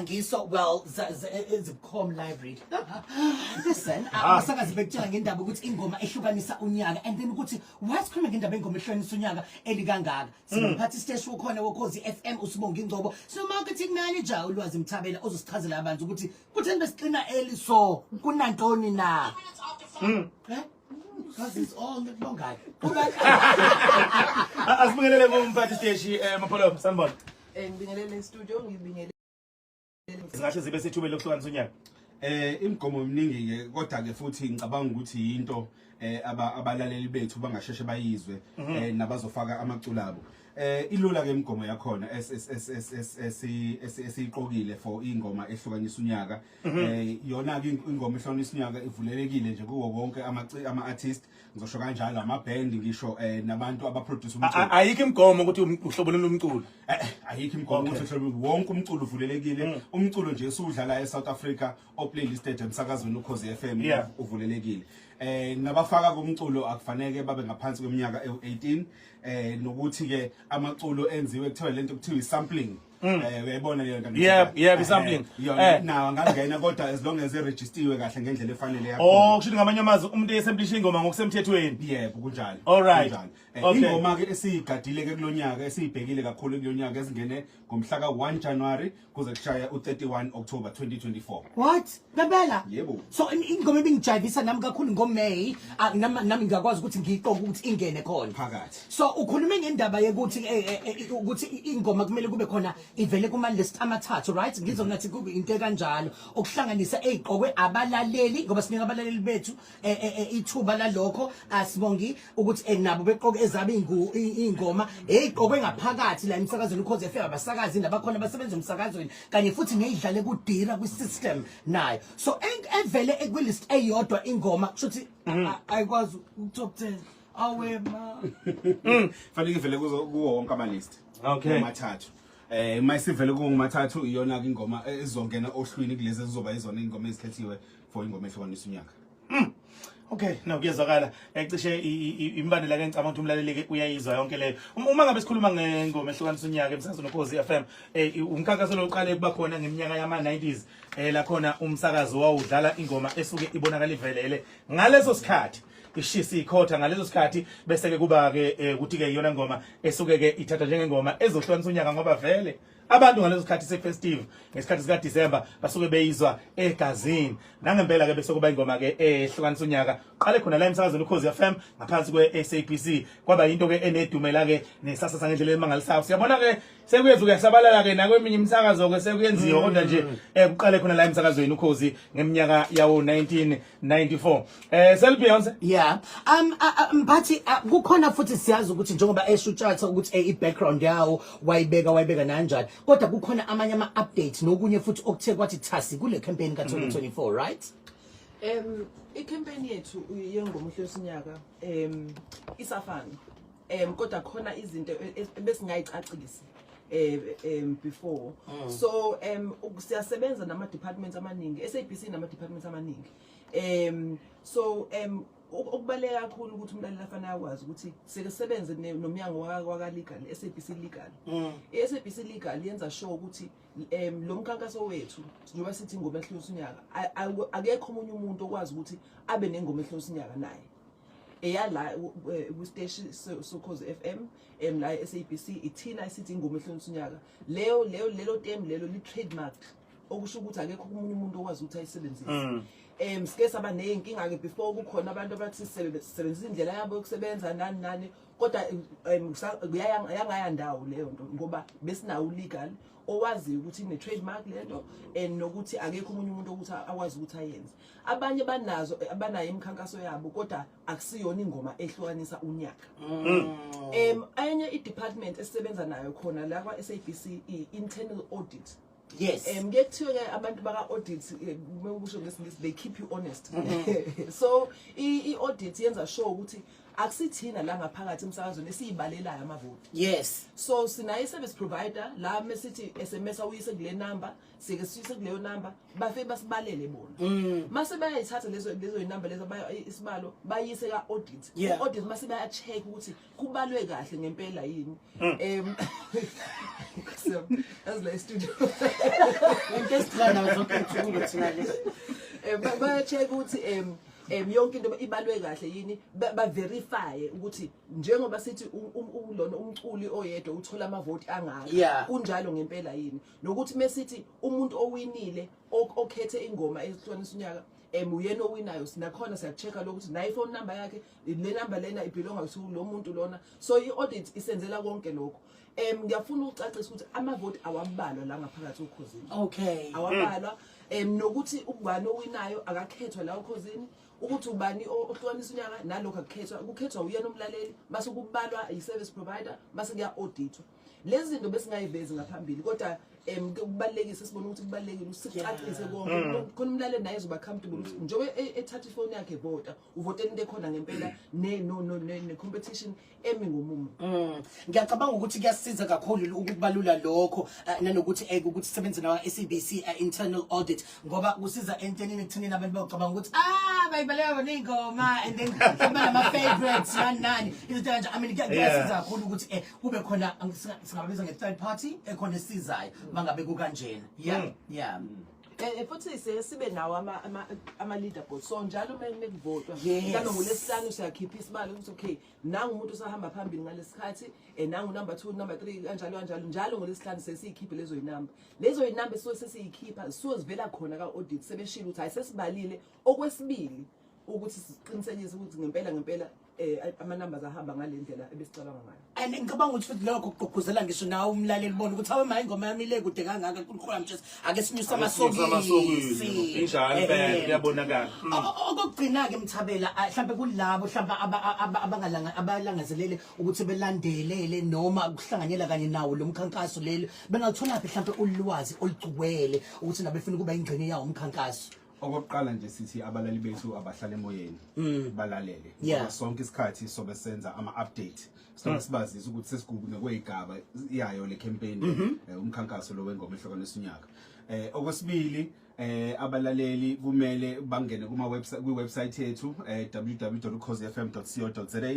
Izikhangiso, well, ezibukhom library. Listen, abasakazi bekutshela ngendaba ukuthi ingoma ehlukanisa unyaka, and then ukuthi why sikhuluma ngendaba ingoma ehlukanisa unyaka elikangaka. Sinomphathi siteshi ukhona woKhozi FM, uSibonga Ingcobo. Sino marketing manager uLwazi Mthabela ozosichazela abantu ukuthi kutheni besixina eli, so kunantoni na? Eh? Because it's all ngikubongayo. Asibingelele kumphathi siteshi, Mapholoba, sanibona. Ngibingelele studio, ngibingelele. Zingahle zibe sethubeni lokuhlukanisa unyaka. Imigomo eminingi ke, kodwa ke futhi ngicabanga ukuthi into abalaleli bethu bangasheshe bayizwe nabazofaka amaculo abo. Ilula ke imigomo yakhona esiyiqokile for ingoma ehlukanisa unyaka. Yona ke ingoma ehlukanisa unyaka ivulelekile nje kuwo wonke ama artist, ngizosho kanjalo, ama band, ngisho nabantu abaproduce umculo. Ayikho imigomo ukuthi uhlobo lolu umculo? Ayikho imigomo ukuthi uhlobo, wonke umculo uvulelekile. Umculo nje esudlala eSouth Africa o playlisted emsakazweni uKhozi FM uvulelekile. Nabafaka kumculo akufanele babe ngaphansi kweminyaka ewu18, nokuthi ke amaculo enziwe, kuthiwa lento kuthiwa i-sampling. Uyayibona leyo nto? Yeah, i-sampling. Yona nawo angangena, kodwa as long as eregistiwe kahle ngendlela efanele yakho. Oh, kusho ngamanye amazwi umuntu esamplisha ingoma ngokusemthethweni. Yebo, kunjalo. All right. Kunjalo. Ingoma ke esiyigadile ke kulonyaka, esiyibhekile kakhulu kulonyaka, esingene ngomhla ka1 January kuze kushaya u31 October 2024. What? Ngempela? Yebo. So ingoma ebingijayivisa nami kakhulu ngoMay, nami ngiyakwazi ukuthi ngiyiqoke ukuthi ingene khona. Phakathi. So ukhulume ngendaba yekuthi ukuthi ingoma kumele kube khona ivele kuma list amathathu, right? Ngizongathi kube into kanjalo okuhlanganisa eziqokwe abalaleli, ngoba sinika abalaleli bethu ithuba lalokho, asibongi ukuthi nabo beqoke ezabe ingoma eziqokwe ngaphakathi la emsakazweni uKhozi FM, abasakazi nabakhona abasebenza emsakazweni, kanye futhi neyidlale kudira kwi system nayo. So evele kwi-list eyodwa ingoma, kusho ukuthi ayikwazi u-top 10, awe ma. Fanele ivele kuzo kuwo wonke ama list. Amathathu. Mayisivele kuwo ngomathathu, iyona ke ingoma ezongena ohlwini kulezi ezizoba izona ingoma ezikhethiwe for ingoma ehlukanisa unyaka. Okay, no, kuyezwakala. Cishe imbandela ke, ngicabanga ukuthi umlaleli ke uyayizwa yonke leyo. Uma ngabe sikhuluma ngengoma ehlukanisa unyaka emsakazweni uKhozi FM, umkhankaso lo uqale kuba khona ngeminyaka yama 90s, la khona umsakazo wawudlala ingoma esuke ibonakala ivelele ngaleso sikhathi, ishisa ikhotha ngaleso sikhathi, bese ke kuba ke ukuthi ke iyona ngoma esuke ke ithathwa njengengoma ezohlukanisa unyaka, ngoba vele abantu ngaleso sikhathi se-festive, ngesikhathi sika December, basuke beyizwa egazini. Nangempela ke bese kuba ingoma ke ehlukanisa unyaka. Qale khona la emsakazweni uKhozi FM ngaphansi kwe-SABC, kwaba into ke enedumela ke nesasasa ngendlela emangalisayo. Siyabona ke sekuyeza kuyasabalala ke nakweminye imisakazo ke sekuyenziwa, kodwa nje kuqale khona la emsakazweni uKhozi ngeminyaka yawo 1994. Sel Beyonce. Yeah. Mphathi, kukhona futhi siyazi ukuthi njengoba esho uTshatha ukuthi i-background yawo wayibeka nanjani. Kodwa kukhona amanye ama updates nokunye futhi okuthe kwathi thasi kule campaign ka 2024, right? I-campaign yethu yengoma ehlosinyaka isafana. Kodwa khona izinto ebesingayicacisi before. So siyasebenza nama departments amaningi, SABC nama departments amaningi. So okubaluleke kakhulu ukuthi umlaleli afanele akwazi ukuthi sike sebenze nomnyango waka legal, SABC Legal. I-SABC Legal yenza sure ukuthi lo mkhankaso wethu, njengoba sithi ingoma ehlonisa unyaka, akekho omunye umuntu okwazi ukuthi abe nengoma ehlonisa unyaka naye eyala kwisiteshi soKhozi FM, la e-SABC. Ithina esithi ingoma ehlonisa unyaka. Leyo lelo term lelo li trademark, okusho ukuthi akekho omunye umuntu okwazi ukuthi ayisebenzise. Sike saba ney'nkinga ke before, kukhona abantu abathi sisebenzisa indlela yabo yokusebenza, nani nani, kodwa yangaya ndawo leyo nto, ngoba besinawo legal owaziyo ukuthi ine-trademark lento and nokuthi akekho omunye umuntu ukuthi akwazi ukuthi ayenze. Abanye banazo, abanayo imikhankaso yabo, kodwa akusiyona ingoma ehlukanisa unyaka. Enye i-department esisebenza nayo khona la kwa-SABC i-internal audit. Kuye kuthiwe ke abantu baka audit, mekusho ngesingisi, they keep you honest. So i audit yenza sure ukuthi akusithina la ngaphakathi emsakazweni esiyibalelayo amavoti. So sinayo i-service provider la, mesithi SMS awuyise kule number, sike siyise kuleyo number, bafike basibalele bona. Mase bayayithatha lezo inumber lezo, isibalo bayise ka audit. Audit mase baya check ukuthi kubalwe kahle ngempela yini. So as la studio. Into esidlala nazo zonke iy'nsuku thina le. Baya-check ukuthi yonke into ibalwe kahle yini, ba-verify ukuthi njengoba sithi lona umculi oyedwa uthola amavoti angaka, kunjalo ngempela yini, nokuthi mesithi umuntu owinile okhethe ingoma ehlukanisa unyaka uyena owinayo, sinakhona siya-check-a lokuthi nayo i-phone number yakhe, le number lena i-belonga to lo muntu lona. So i-audit isenzela konke lokho. Ngiyafuna ukucacisa ukuthi amavoti awabalwa la ngaphakathi okhozini. Awabalwa, nokuthi ubani owinayo akakhethwa la okhozini, ukuthi ubani ohlukanisa unyaka nalokho akukhethwa, kukhethwa uyena umlaleli, mase kubalwa i-service provider, mase kuya-auditwa. Lezi zinto besingayivezi ngaphambili, kodwa kubalulekile, sibona ukuthi kubalulekile ukuthi sicacise konke khona umlaleli naye ezoba comfortable ukuthi njengoba ethatha ifoni yakhe evota, uvotela into ekhona ngempela ne no no ne competition emi ngomumo. Ngiyacabanga ukuthi kuyasiza kakhulu ukubalula lokho, nanokuthi ukuthi sisebenze nawa SABC internal audit, ngoba kusiza entenini ekuthenini abantu bacabanga ukuthi bayibaleka bona ingoma and then kuba nama favorites, nani nani, izinto kanje. I mean, kuyasiza kakhulu ukuthi kube khona singababiza nge third party ekhona esizayo mangabe kukanjena. Yeah. Futhi siye sibe nawo ama leaderboard, so njalo uma nekuvotwa, mhlawumbe ngolesihlanu, siyakhipha isibalo ukuthi okay, nangu umuntu usahamba phambili ngalesikhathi, nangu number 2, number 3, kanjalo kanjalo. Njalo ngolesihlanu sesiyikhiphe lezo yinamba, lezo yinamba esuke sesiyikhipha zisuke zivela khona ka-audit, sebeshilo ukuthi hayi, sesibalile okwesibili ukuthi siqinisekise ukuthi ngempela ngempela ama-numbers ahamba ngale ndlela ebesicabanga ngayo. And ngicabanga ukuthi futhi lokho kugqugquzela ngisho nawe umlaleli, bona ukuthi awe, ma ingoma yami ile kude kangaka, kukhona mtshesi, ake sinyuse amasokisi. Injalo impela, kuyabonakala. Okokugcina-ke Mthabela, mhlampe kulabo mhlampe abalangazelele ukuthi belandelele noma ukuhlanganyela kanye nawo lo mkhankaso leli, bengalutholaphi mhlampe ulwazi olugcwele ukuthi nabo befuna ukuba ingxenye yawo umkhankaso? Okokuqala nje sithi abalali bethu abahlale emoyeni, balalele, ngoba sonke isikhathi sobe senza ama-update, sobe sibazisa ukuthi sesigubhu ngokweyigaba yayo le campaign, umkhankaso lo wengoma ehlukanisa unyaka. Okwesibili, abalaleli kumele bangene kuma website, kwi website yethu, www.ukhozifm.co.za,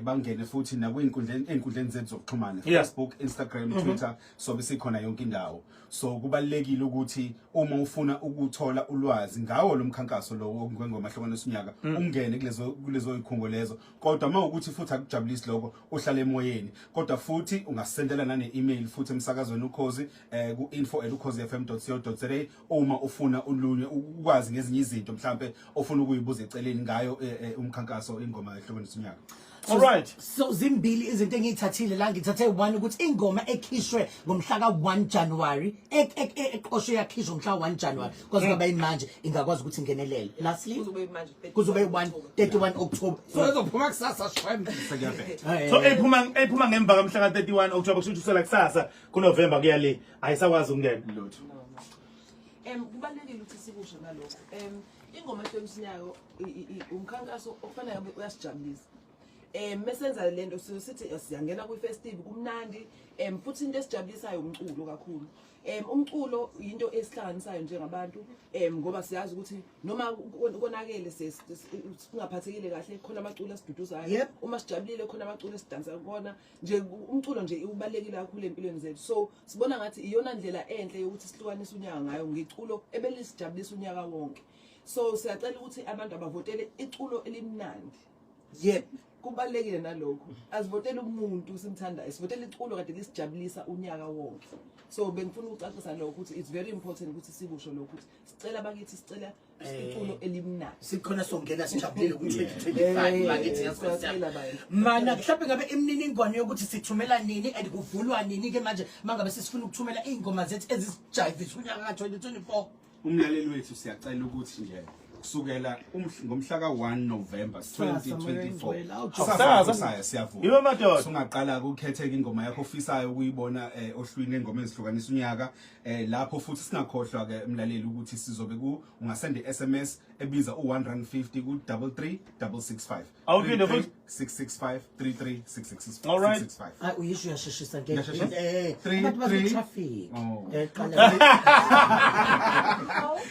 bangene futhi nakwinkundleni, einkundleni zethu zokuxhumana, Facebook, Instagram, Twitter, sobe sikhona yonke indawo. So kubalekile ukuthi uma ufuna ukuthola ulwazi ngawo lo mkhankaso lo wengoma ehlukanisa unyaka, ungene kulezo ikhungo lezo. Kodwa uma ukuthi futhi akujabulisi lokho, uhlale emoyeni, kodwa futhi ungasendela nane email futhi emsakazweni ukhozi ku info@ukhozifm.co.za uma ufuna ulunye ukwazi ngezinye izinto mhlambe ofuna ukuyibuza eceleni ngayo umkhankaso ingoma ehlukanisa unyaka. All right. So zimbili izinto engiyithathile la. Ngithathe one, ukuthi ingoma ekhishwe ngomhla ka-1 January, eqoshwe yakhishwa ngomhla ka-1 January kwaze kwaba yimanje, ingakwazi ukuthi ingenelele. Lastly, kuzobe manje kuzobe 1 31 October, so izophuma kusasa shwem. Sekuyabheda. So ephuma ngemva kamhla ka-31 October, kusho ukuthi usela kusasa kuNovember kuya le, ayisakwazi ukungena. Lutho. Kubalulekile ukuthi sikusho nalokho. Ingoma ehlukanisa unyaka umkhankaso okufanele ngabe uyasijabulisa. Mesenza lento sithi siyangena kwi-festive, kumnandi, futhi into esijabulisayo umculo kakhulu. Umculo into esihlanganisayo njengabantu, ngoba siyazi ukuthi noma konakele, singaphathekile kahle, khona amaculo asiduduzayo. Uma sijabulile, khona amaculo esidansa kona. Nje umculo nje ubalulekile kakhulu empilweni zethu. So sibona ngathi iyona ndlela enhle yokuthi sihlukanise unyaka ngayo, ngeculo ebelisijabulisa unyaka wonke. So siyacela ukuthi abantu abavotele iculo elimnandi. Kubalulekile nalokho, asivotele umuntu simthandayo, sivotele iculo kade lisijabulisa unyaka wonke. So bengifuna ukucacisa lokho ukuthi it's very important ukuthi sikusho lokho, ukuthi sicela bakithi, sicela iculo elimnandi. Sikhona songena sijabulile ku-2025 bakithi, yazi Nkosi yami. Siyacela bakithi. Mana mhlawumbe ngabe imininingwane yokuthi sithumela nini and kuvulwa nini ke manje mangabe sesifuna ukuthumela iy'ngoma zethu ezisijayivisa unyaka ka-2024? Umlaleli wethu, siyacela ukuthi nje kusukela ngomhla ka-1 November 2024. Kusasa. Kusasa siyavula. Yibo madoda. Usungaqala ukukhetheka ingoma yakho ofisayo ukuyibona ohlwini lengoma ezihlukanisa unyaka. Lapho futhi singakhohlwa ke umlaleli ukuthi sizobe ku ungasenda i-SMS ebiza u-1 rand 50 ku 33665. Awuphinde futhi? 665 33665. All right. 665. Hayi, uyisho uyasheshisa ngeke. Ngiyasheshisa? Abantu Three, three. traffic. Oh. Qala.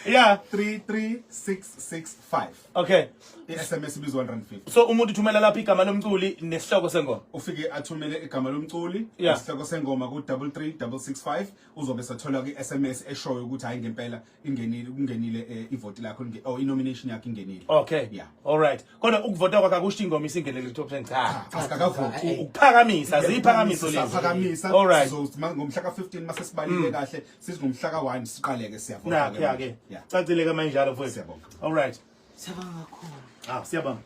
Yeah. 33665. Okay. I-SMS ibizwa 150. So umuntu uthumela lapha igama lomculi nesihloko sengoma. Ufike athumele igama lomculi, isihloko sengoma ku 33665, uzobe sethola kwi-SMS eshoyo ukuthi hayi ngempela ingenile, kungenile ivoti lakho or i-nomination yakho ingenile. Okay. Yeah. All right. Kodwa ukuvota kwakhe akusho ingoma isingenele ku top 10, cha. Asikakavoti. Ukuphakamisa, ziyiphakamiso lezi. Saphakamisa. All right. Sizothi ngomhla ka-15 mase sibalile kahle, sithi ngomhla ka-1 siqale-ke siyavota. Nakho ke manje. ke. Yeah. Cacile ke manjalo mfowethu. Siyabonga. All right. Siyabonga kakhulu. Ah, siyabonga.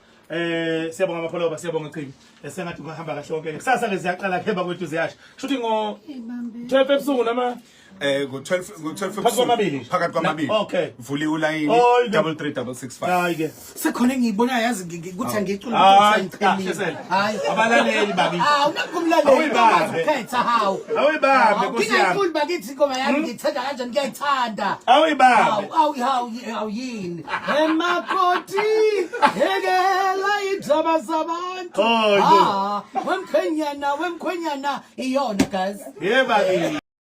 Siyabonga Mapholoba, siyabonga Chibi. Sengathi kuhamba kahle konke. Kusasa ke ziyaqala ke bakwethu ziyasha. Shuthi ngo 12 ebusuku noma Ngo-12, ngo-12 Phakathi kwamabili nje. Phakathi kwamabili. Okay. Vuliwe ulayini Oh, 33665. Hayi ke. Sekhona engiyibonayo yazi ukuthi angiyiculi. Hayi, kahle sele. Hayi. Abalaleli bakithi. Hawu, nakumlaleli Awuyibambe. ukhetha hawu. Awuyibambe Nkosi yami. Ngingayiculi bakithi ingoma yami, ngiyithanda kanjani, ngiyayithanda. Awuyibambe. Hawu, hawu, hawu, hawu yini? Emakoti hekela indaba zabantu. Oh, Ah, wemkhwenyana, wemkhwenyana iyona guys. Yeba bakithi.